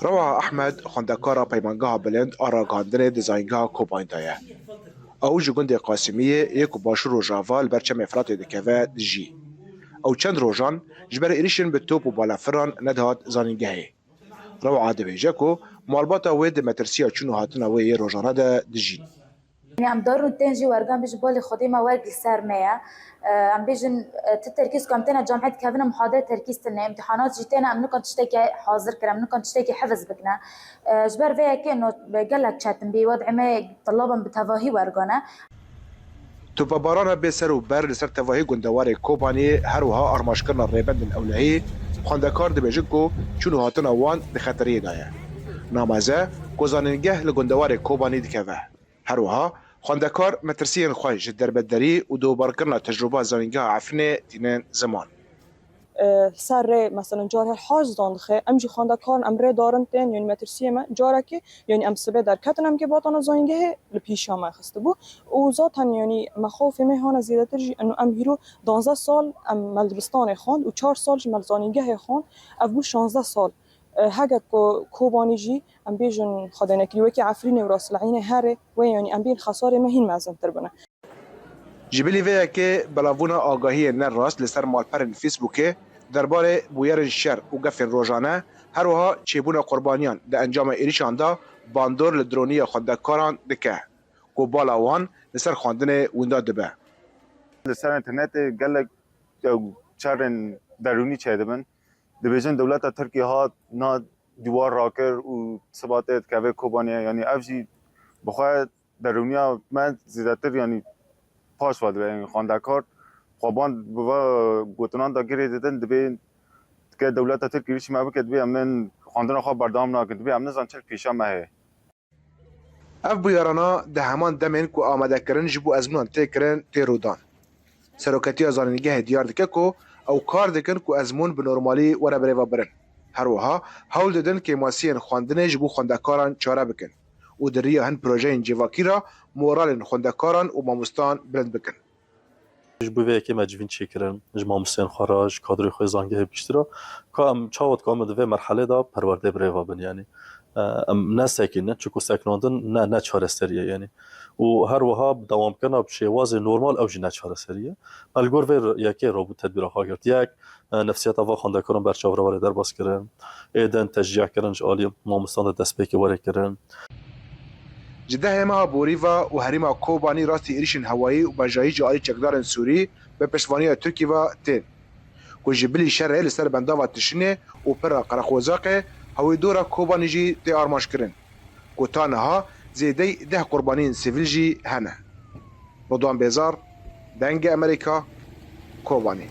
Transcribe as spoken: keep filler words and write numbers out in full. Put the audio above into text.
Rewa Ehmed, xwendekara Peymangeha Bilind a Ragihandinê di Zanîngeha Kobanî de ye. Ew ji gundê Qasimiyê yê ku Başûr Rojava li ber Çemê Firatê dikeve, dijî. Ew çend rojan ji ber êrîşên bi top û balefiran nedihat zanîngehê. Rewa dibêje ku malbata wê di metirsiya çûn û hatina wê yê rojane de dijîn. Yanî em darin û tên jî wergan bêjin balê Xwedê me werg li ser me ye. Em bêjin ti terkîz ku em têne camê dikevin, muhadere terkîz tine, îmtihanat jî têne, em nikan tiştekî hazir kirin, em nikan tiştekî hifz bikine. Ji ber vê yekê no gelek çetin bî, wadê me tilabên bi tevahî wergan e. Topebarana bê ser û ber li ser tevahî gundewarê Kobaniyê her wiha armaşkirina rêbendên ewlehî, xwendekar dibêjin ku çûn û hatina wan di xeteriyê de ye. Nameze ku zanîngeh li gundewarê Kobanî dikeve. Her wiha xwendekar metirsiyên xwe ji derbederî û dewbarkirina tecrûba Zanîngeha Efrînê tînin ziman. Ser rê meselen car her haj zan dixe, em jî xwendekarin em rê darin tên, yanî metirsiyê me carekê, yanî em sibê derketin em kê batana zanîngehê li pîşa me xistibû û zaten yanî mexawfê me hane zêdetir jî eno em hîro danzdeh sal em me li dibistanê xwend û çar sal jî me li zanîngehê xwend, ev bû şazdeh sal. Heger ku Kobanî jî em bêjin xwedê nekirî wekî Efrînê û Rasileyînê herê wê yanî em bêjin xesarê me hîn mezintir bine. Ji bilî vê yekê belavbûna agahiyên ne rast li ser malperên Facebookê derbarê bûyerên şer û gefên rojane, her wiha çêbûna qurbaniyan di encama êrîşan de bandor li dironiya xwendekaran dike ku bala wan li ser xwendinê winda dibe. Li ser înternetê gelek şerên derûnî çêdibin. Dibêjin dewleta Tirkî hat na dîwar rakir û sibatê dikeve Kobaniyê. Yanî ev jî bi xwe derûniya me zêdetir yanî paş ve dibe. Yanî xwendekar xweban bi va gotinan de girê didin, dibê ke dewleta Tirkî êrîşî me bike, dibê em ên xwendina xwe berdewam nakin, dibê em nizan çi li pêşa me heye. Ev bûyerana di heman demên ku amadekirin ji bo ezmûnan tê kirin tê rûdan. Seroketiya Zanîngehê diyar dike ku ew kar dikin ku ezmûn bi normalî were birêvebirin. Her wiha hewl didin kêmasiyên xwendinê ji bo xwendekaran çare bikin û di riya hin projeyên civakî re moralên xwendekaran û mamostan bilind bikin. Ji bo vê yekê me civîn çêkirin ji mamosteyên xwe re, ji kadroyê xwe yê zangehê piştî re, ka em çawa dikarin di vê merhelê de perwerdeyê birêve bin, yanî em nesekînin, çunku sekinandin ne, ne çareserî ye, yanî û her wiha dewamkirina bi şêwazê normal ew jî ne çareserî ye. Me li gor vê yekê re bû tedbîra xwe girt. Yek, nefsiyeta van xwendekaran berçavre were derbas kirin, êdin teşcî kirin ji alî mamostan de destpêkê were kirin. Ji dehê meha borî ve û herêma Kobanî rastî êrîşên hewayî û bejayî ji alî çekdarên Sûrî bi piştevaniya Tirkî ve tên, ku ji bilî şerê li ser bendava Tişinê û pira Qereqozaqê hewî dora Kobanî jî tê armanckirin, ku ta niha zêdeyî deh qurbaniyên sivîl jî hene. Ridwan Bêzar, Dengê Amerîka, Kobanî.